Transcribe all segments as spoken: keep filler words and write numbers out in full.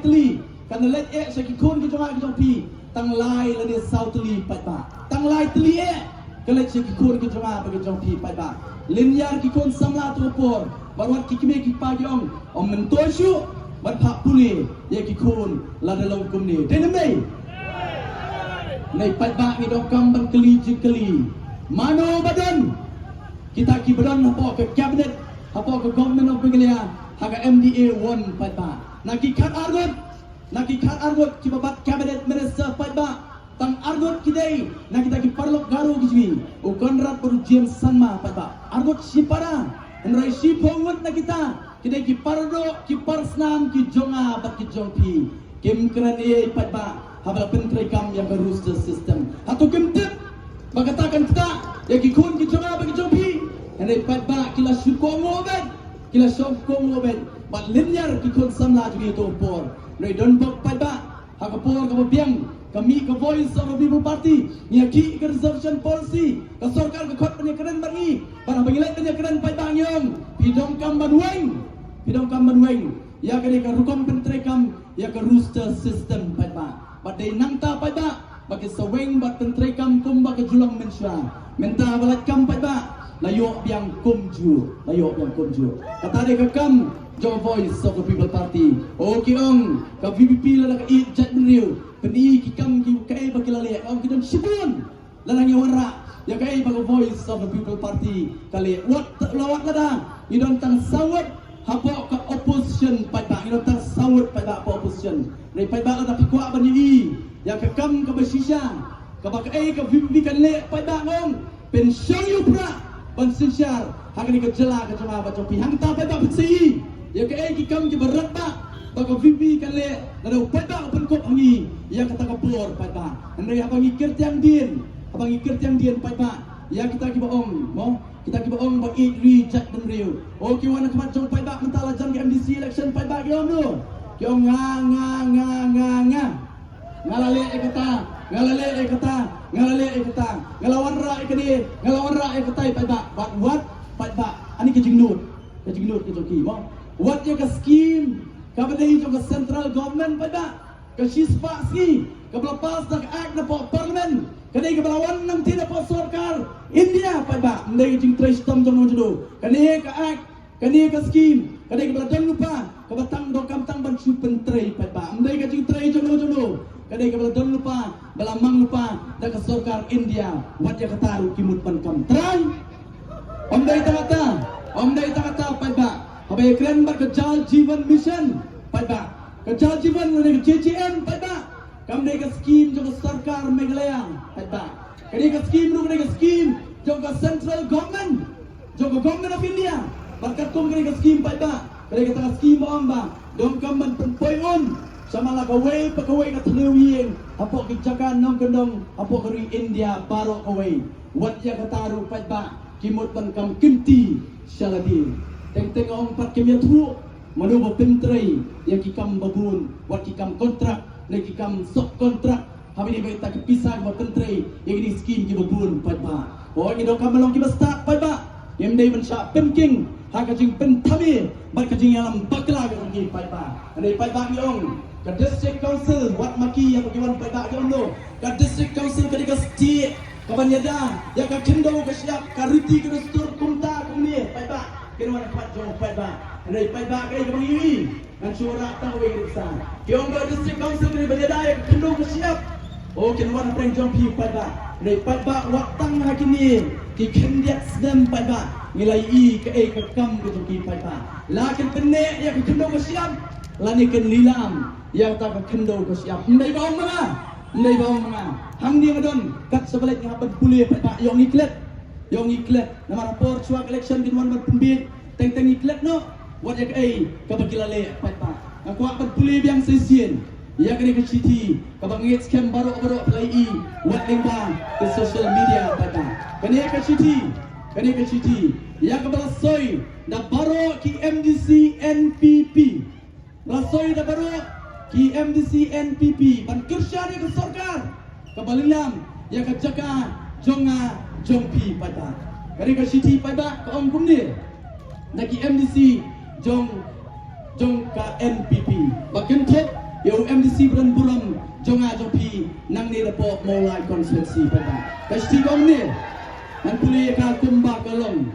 tylli kan leit eh sha ki khun ki jong nga ki jong phi tang lai lane saw tylli paidbah. Tang lai tylli eh ka leit sha ki khun ki jong nga bad ki jong phi paidbah. Lynñiar ki khun samla to por bad wat ki kmie ki kpa ki ong, ym myntoi shuh ban phah pule ïa ki khun lada long kumne. Dei ne ym dei? Nei paidbah ngi donkam ban kylli jingkylli. Mano ba don kita kiba don hapoh ka cabinet, hapoh ka Government of Meghalaya, ha ka M D A one paidbah? Na ki khat arngut, na ki khat arngut kiba bat cabinet minister paidbah, tang arngut ki dei na kita ki paralok Garo ki jong ngi, u Conrad bad u James Sangma paidbah. Arngut shipara, hynrei shiphew ngut na kita ki dei ki paradoh, ki parsnam ki jong nga bad ki jong phi. Kim kren ei paidbah haba la pyntreikam ïa ka roster system. Hato kim tip ba kata kan ktah ïa ki khun ki jong nga bad ki jong phi? Hynrei paidbah ki la shu kohnguh beit, ki la shu kohnguh beit bad lynñiar ki khun samla jong ngi to por. Hynrei don bok paidbah, ha ka por kaba biang ka mih ka Voice of the People Party, ngi ïakhih ka reservation policy, ka sorkar ka khot ban ïakren bad ngi. Bad haba ngi leit ban ïakren paidbah ngi ong, phi donkam ban weng, phi donkam ban weng ïa kane ka rukom pyntreikam ïa ka roster system paidbah. Bad dei nangta paidbah ba ki sa weng bad pyntreikam kumba ka ju long mynshuwa. Mynta ba lait kam paidbah la ïoh biang kumjuh, la ïoh biang kumjuh. Kata dei ka kam jong Voice of the People Party. O ki ong ka V P P lada ka ïeit jaitbynriew, pyni ki kam ki kaei ba ki la leh. Ong ki don shibun. Lada ngi wanrah ïa kaei ba ka Voice of the People Party ka leh, wat la wat lada ngi don tang saw ngut hapoh ka opposition paidbah, ngi don tang saw ngut paidbah hapoh opposition. Hynrei paidbah lada phi kwah ban ïohi ïa ka kam kaba shisha kaba kaei ka V P P kan leh paidbah, nga ong pynshong ïa u prah ban synshar ha kane ka jylla ka jong nga bad jong phi. Hangta paidbah phin sa ïohi ïa kaei ki kam kiba radbah ba ka V P P kan leh, lada u paidbah u pynkup ha ngi ïa kata ka bor paidbah. Hynrei haba ngi kyrtiang dien, haba ngi kyrtiang dien paidbah ïa kita kiba ong, mo, kita kiba ong ba ïeit ri jaitbynriew, o ki wan ha khmat jong paidbah mynta la jan ka M D C election paidbah, ki ong no, ki ong nga, nga, nga, nga, nga. Nga la leh ïa kata, nga la leh ïa kata, nga la leh ïa kata, nga la wanrah ïa kane, nga la wanrah ïa kata ïa paidbah. Bad wat paidbah, ani ka jingnud, ka jingnud ka jong ki, mo, wat ïa ka scheme kaba dei jong ka central government paidbah, ka shispah sngi kaba la pass da ka Act napoh Parliament, ka dei kaba la wan nangtei napoh sorkar India paidbah. Ym dei ka jingtrei shitom jong no jong no. Kane ka Act, kane ka scheme ka dei kaba la don lypa, kaba tang donkam tang ban shu pyntrei paidbah. Ym dei ka jingtrei jong no jong no. Ka dei kaba la don lypa, ba la mang lypa da ka sorkar India. Wat ïa kata ruh ki mut ban kam trai. Ym dei tang kata, ym dei tang kata paidbah. Haba ïakren bad ka Jal Jeevan Mission paidbah, ka Jal Jeevan lane ka J J M paidbah, kam dei ka scheme jong ka sorkar Meghalaya paidbah. Ka dei ka scheme ruh, ka dei ka scheme jong ka central government, jong ka Government of India. Bad katkum kane ka scheme paidbah, ka dei kata ka scheme ba ong ba donkam ban pynpoi un sha man la kawei pa kawei ka thliew ïing hapoh ki jaka nongkyndong hapoh ka ri India baroh kawei. Wat ïa kata ruh paidbah ki mut ban kam kynti sha lade. Teng teng ong pat kim ïathuh mano ba pyntrei ïa ki kam ba bun, wat ki kam kontrak ne ki kam sub kontrak. Haba ïa ba ita ki pisa kiba pyntrei ïa kine ki skim kiba bun paidbah. Hooid, ngi donkam ban long kiba stad paidbah. Ngim dei ban shah pynking ha ka jingpynthame bad ka jingïalam bakla ka jong ki paidbah. Hynrei paidbah ngi ong ka District Council, wat ma ki ïa ba ki wan paidbah ki ong no, ka District Council ka dei ka stieh kaban ïada ïa ka khyndew ka shyiap, ka riti ka dustur kumta kumne paidbah. Kin wan ha khmat jong paidbah. Hynrei paidbah kaei kaba ngi ïohi? Ngan shu rah tang kawei ka dei pisa. Ki ong ba District Council ka dei ban ïada ïa ka khyndew ka shyiap. O, kin wan hapdeng jong phi paidbah. Hynrei paidbah, wat tang ha kine ki khyndiat snem paidbah ngi la ïohi kaei ka kam ka jong ki paidbah. La kin pynneh ïa ka khyndew ka shyiap lane kin lilam ïa kata ka khyndew ka shyiap. Ym dei ba ong ma nga, ym dei ba ong ma nga. Hangne nga don kat shaba leit nga hap ban pule paidbah, ïoh ngi klet. Ïoh ngi klet. Namar ha por shuwa ka election kin wan ban pynbiej. Teng teng ngi klet noh wat ïa kaei kaba ki la leh paidbah. Nga kwah ban pule biang sa shisien ïa kane ka shithi kaba ngeit skhem baroh baroh phi la ïohi wat lyngba ka social media paidbah. Kane ka shithi, kane ka shithi ïa kaba la soi da baroh ki M D C N P P. La soi da baroh ki M D C N P P ban kyrshan ïa ka sorkar kaba lilam ïa ka jaka jong nga jong phi paidbah. Kane ka shithi paidbah ka ong kumne na ki M D C jong, jong ka N P P. Ba kynthup Ïa u MDC ba don burom jong nga jong phi nangne napoh Mawlai constituency paidbah. Ka shisha kumne, ngan pule ïa ka kumba ka long.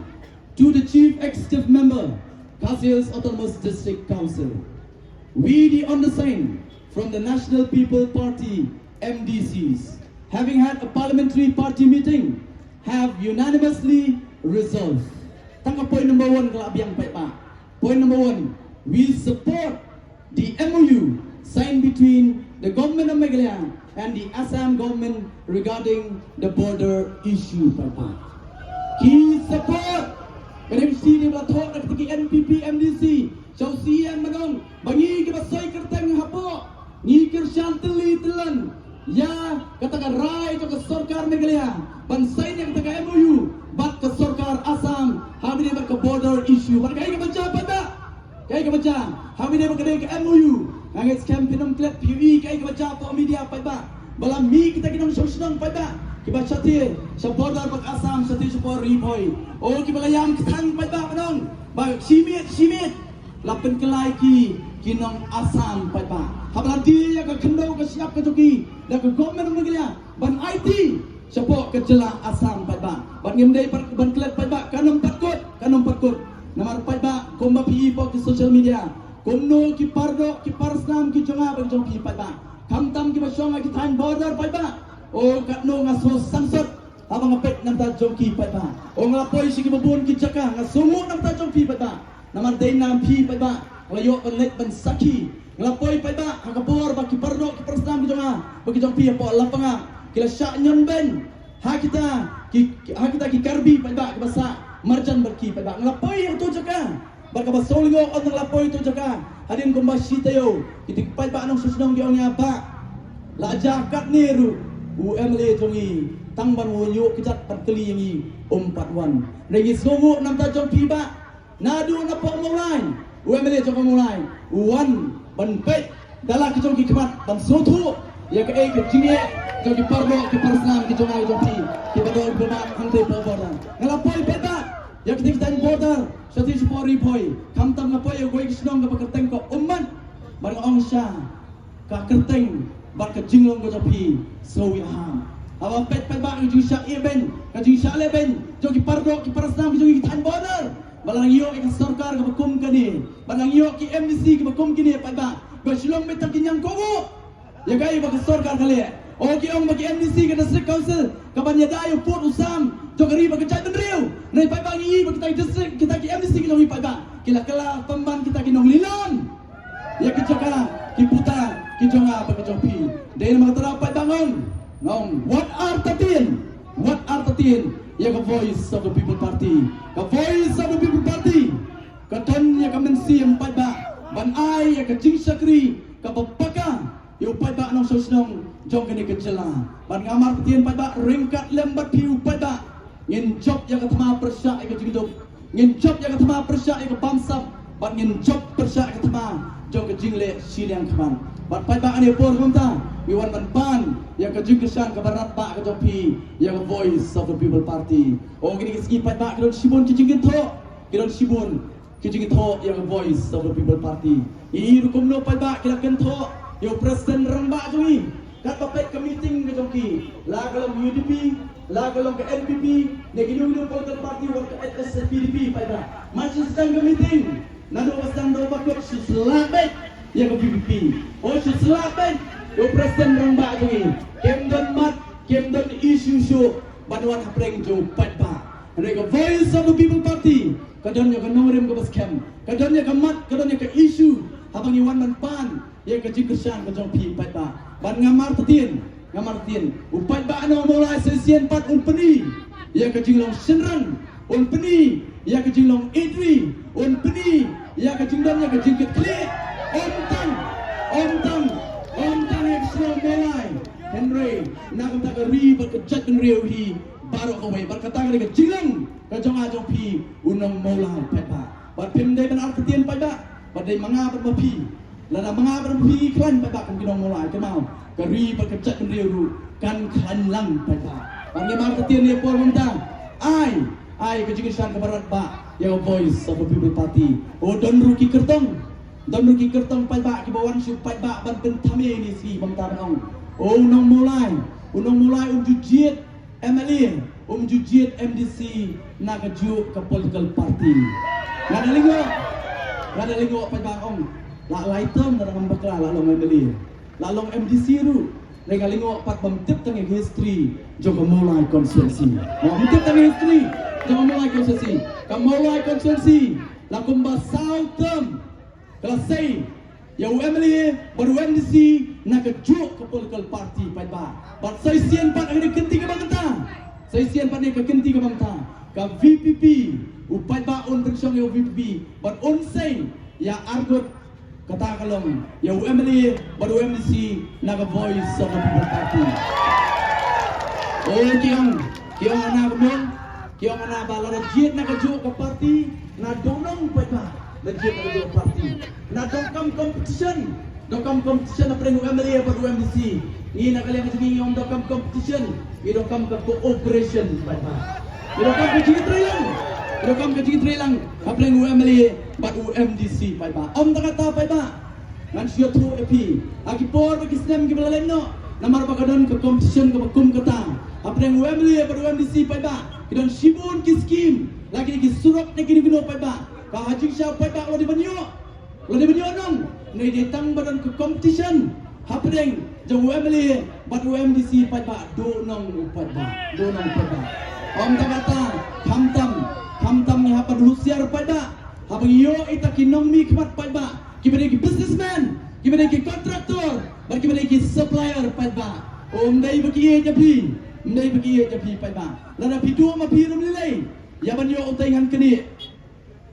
To the Chief Executive Member, Khasi Hills Autonomous District Council. We, the undersigned, from the National People Party, MDCs, having had a parliamentary party meeting, have unanimously resolved. Tang ka point number one ka la biang paidbah. Point number one, we support the MOU signed between the Government of Meghalaya and the Assam Government regarding the border issue paidbah. Ki support. Ka dei shi ne ba thoh na kata ki NPP MDC, shaw CM ba nong, ba ngi kiba soi kyrteng hapoh, ngi kyrshan tylli tyllan ïa kata ka rai jong ka sorkar Meghalaya ban sign ïa kata ka MOU bad ka sorkar Assam ha kane bad ka border issue. Bad kaei kaba jia paidbah? Kaei kaba jia? Ha kane bad ka dei ka MOU. Nga ngeit skhem phin ym klet phi ïohi kaei kaba jia hapoh media paidbah. Ba la mih kita ki nongshong shnong paidbah kiba shathie sha border bad Assam, shathie shapoh Ri Bhoi. O kiba la ïam kthang paidbah ba nong, ba shi miet shi miet la pynkylla ïa ki ki nong Assam paidbah. Haba la die ïa ka khyndew ka shyiap ka jong ki da ka Government of Meghalaya ban aiti shapoh ka jylla Assam paidbah. Bad ngim dei ban klet paidbah, kan ym pat kut, kan ym pat kut. Namar paidbah, kumba phi i hapoh ki social media, kumno ki pardoh ki parsnam ki jong nga bad jong phi paidbah, khamtam kiba shong ha ki thaiñ border paidbah. O katno nga sngewsangsot haba nga peit na bynta jong ki paidbah. O nga la poi sha kiba bun ki jaka, nga sngewnguh na bynta jong phi paidbah. Namar dei na phi paidbah nga la ïoh ban leit ban sakhi. Nga la poi paidbah ha ka por ba ki pardoh ki parsnam ki jong nga bad ki jong phi hapoh Lapangap ki la shah ñion beiñ ha kita ki, ha kita ki Karbi paidbah kiba sah marjan bad ki paidbah. Nga la poi ha uto u jaka bad kaba sngewlyngngoh, nga la poi ha uto u jaka hadien kumba shi taïew. Kita ki paidbah nongshong shnong ki ong ïa nga, bah, la jia katne ruh u MLA jong ngi, tang ban wan ïuh kjat ban kylli ïa ngi um pat wan. Hynrei ngi sngewnguh na bynta jong phi bah. Naduh napoh Mawlai, u MLA jong ka Mawlai u wan ban peit da la ki jong ki khmat ban sngewthuh ïa kaei ka jingeh jong ki pardoh ki parsnam ki jong nga jong phi kiba don kiba mad hangtei hapoh border. Nga la poi paidbah ïa kita ki thaiñ border, shathie shapoh Ri Bhoi, khamtam nga poi ïa kawei ka shnong kaba kyrteng ka Ummat. Bad nga ong sha ka kyrteng bad ka jinglong ka jong phi, so ïa ha. Haba peit paidbah ka jingshah ïehbeiñ, ka jingshah lehbeiñ jong ki pardoh ki parsnam ki jong ki thaiñ border. Ba la nang ïoh ïa ka sorkar kaba kum kane, ba la nang ïoh ki MDC kiba kum kine paidbah, ba shu long beit tang ki ñiangkohnguh ïa kaei ba ka sorkar ka leh. O ki ong ba ki MDC ka District Council ka ban ïada ïa u pud u sam jong ka ri bad ka jaitbynriew. Hynrei paidbah ngi i ba kita ki district, kita ki MDC ki jong ngi paidbah ki la kylla pynban kita ki nonglilon ïa ki jaka ki puta ki jong nga bad ki jong phi. Dei namar kata paidbah nga ong, nga ong wat artatien, wat artatien ïa ka Voice of the People Party. Ka Voice of the People Party ka don ïa ka mynsiem paidbah ban ai ïa ka jingshakri kaba paka ïa u paidbah nongshong shnong jong kane ka jylla. Bad ngam artatien paidbah, ryngkat lem bad phi u paidbah ngin jop ïa ka thma pyrshah ïa ka jingduk, ngin jop ïa ka thma pyrshah ïa ka bamsap, bad ngin jop pyrshah ïa ka thma jong ka jingleh shiliang khmat. Bad paidbah, ha kane ka por mynta ngi wan ban pan ïa ka jingkyrshan kaba radbah ka jong phi ïa ka Voice of the People Party. O kine ki sngi paidbah, ki don shibun ki jingkynthoh, ki don shibun ki jingkynthoh ïa ka Voice of the People Party. Ngi i ruh kumno paidbah ki la kynthoh ïa u President rangbah jong ngi katba peit ka meeting ka jong ki, la ka long UDP, la ka long ka NPP, ne kino kino political party, wat ka HSPDP paidbah. Mar shu sdang ka meeting, naduh ba sdang, naduh ba kut, shu slap beit ïa ka VPP. O shu slap beit ïa u President rangbah jong ngi. Kim don mat, kim don issue shuh ban wan hapdeng jong u paidbah. Hynrei ka Voice of the People Party ka don ïa ka nongrim kaba skhem, ka don ïa ka mat, ka don ïa ka issue haba ngi wan ban pan ïa ka jingkyrshan ka jong phi paidbah. Bad ngam artatien, ngam artatien, u paidbah nong Mawlai sa shisien pat un pyni ïa ka jinglong shynrang, un pyni ïa ka jinglong ïeit ri, un pyni ïa ka jingdon ïa ka jingkitkhlieh. Ym tang, ym tang, ym tang ïa ka shnong Mawlai, hynrei na ka bynta ka ri bad ka jaitbynriew hi baroh kawei. Bad kata ka dei ka jinglong ka jong nga jong phi u nong Mawlai paidbah. Bad phim dei ban artatien paidbah, bad dei ma nga bad ma phi. Lada ma nga bad ma phi khlaiñ paidbah kum ki nong Mawlai, kynmaw, ka ri bad ka jaitbynriew ruh kan khlaiñ lang paidbah. Bad ngim artatien ïa ka por mynta, ai, ai ka jingkyrshan kaba radbah ïa ka Voice of the People Party. O don ruh ki kyrtong, Don ruh ki kyrtong paidbah kiba wan shu paidbah ban pynthame ïa ine i sngi, bam tam ong, o u nong Mawlai, u nong Mawlai um ju jied M L A, um ju jied M D C na kajuh ka political party. Nga da lyngngoh, nga da lyngngoh paidbah ong, la lai term da ngam bakla la long M L A, la long M D C ruh. Hynrei nga lyngngoh pat bym tip tang ïa ka history jong ka Mawlai constituency. Bym tip tang ïa ka history jong ka Mawlai constituency. Ka Mawlai constituency la kumba saw term ka la sei ïa u M L A bad u M D C na kajuh ka political party paidbah. Bad sa shisien pat ha kane ka kynti kaba mynta, sa shisien pat ha kane ka kynti kaba mynta, ka V P P, u paidbah un pynshong ïa u V P P bad un sei ïa arngut, kata ka long ïa u M L A bad u M D C na ka Voice of the People Party. O ki ong, ki ong ana ka mong, ki ong ana ba lada jied na kajuh ka party, na dohnud paidbah, lada jied na kajuh ka party, na donkam competition, donkam competition hapdeng u M L A bad u M D C. Ngi na ka liang ka jong ngi ngim donkam competition, ngi donkam ka cooperation paidbah. Ngi donkam ka jingïatreilang, ngi donkam ka jingïatreilang hapdeng u M L A bad u M D C paidbah. Ym tang kata paidbah, ngan shu ïathuh ïa phi, ha ki por bad ki snem kiba la leit noh, namar ba ka don ka competition kaba kum kata hapdeng u M L A bad u M D C paidbah, ki don shibun ki skim, la ki dei ki surok ne kino kino paidbah, ka ha jingshisha paidbah la dei ban ïoh, la dei ban ïoh nong, hynrei dei tang ba don ka competition hapdeng jong u M L A bad u M D C paidbah, dohnud u paidbah, dohnud u paidbah. Ym tang kata, khamtam, khamtam ngi hap ban husiar paidbah, haba ngi ïoh ita ki nongmihkhmat paidbah, kiba dei ki businessman, kiba dei ki contractor bad kiba dei ki supplier paidbah. Ym dei ba ki ïeit ïa phi, ym dei ba ki ïeit ïa phi paidbah. Lada phi duh ma phi ruh ym lei lei, ïa ban ïoh utei ngan knieh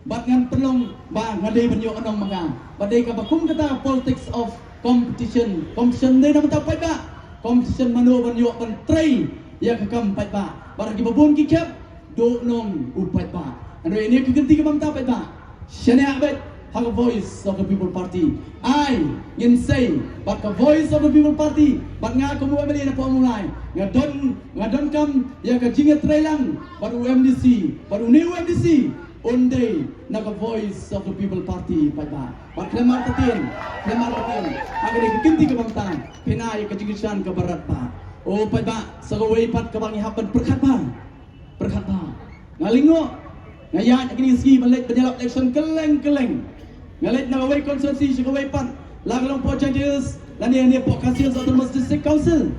bad ngan pynlong ba nga dei ban ïoh nong ma nga. Ba dei kaba kum kata, politics of competition. Competition dei na bynta paidbah. Competition mano ban ïoh ban trei ïa ka kam paidbah. Bad ha kiba bun ki khep, dohnud u paidbah. Hynrei ine ka kynti kaba mynta paidbah, shaniah beit ha ka Voice of the People Party. Ai, ngin sei bad ka Voice of the People Party, bad nga kum u M L A na Mawlai, nga don, nga donkam ïa ka jingïatreilang bad u M D C, bad une u M D C un dei na ka Voice of the People Party paidbah. Bad khlem artatien, khlem artatien, ha kane ka kynti kaba mynta, phin ai ïa ka jingkyrshan kaba radbah. O paidbah, sa kawei pat kaba ngi hap ban pyrkhat bha, pyrkhat bha. Nga lyngngoh, nga ïaid ha kine ki sngi ban leit ban ïalap election kylleng kylleng. Nga leit na kawei constituency sha kawei pat, la ka long hapoh Jaintia Hills lane hapoh Khasi Hills Autonomous District Council.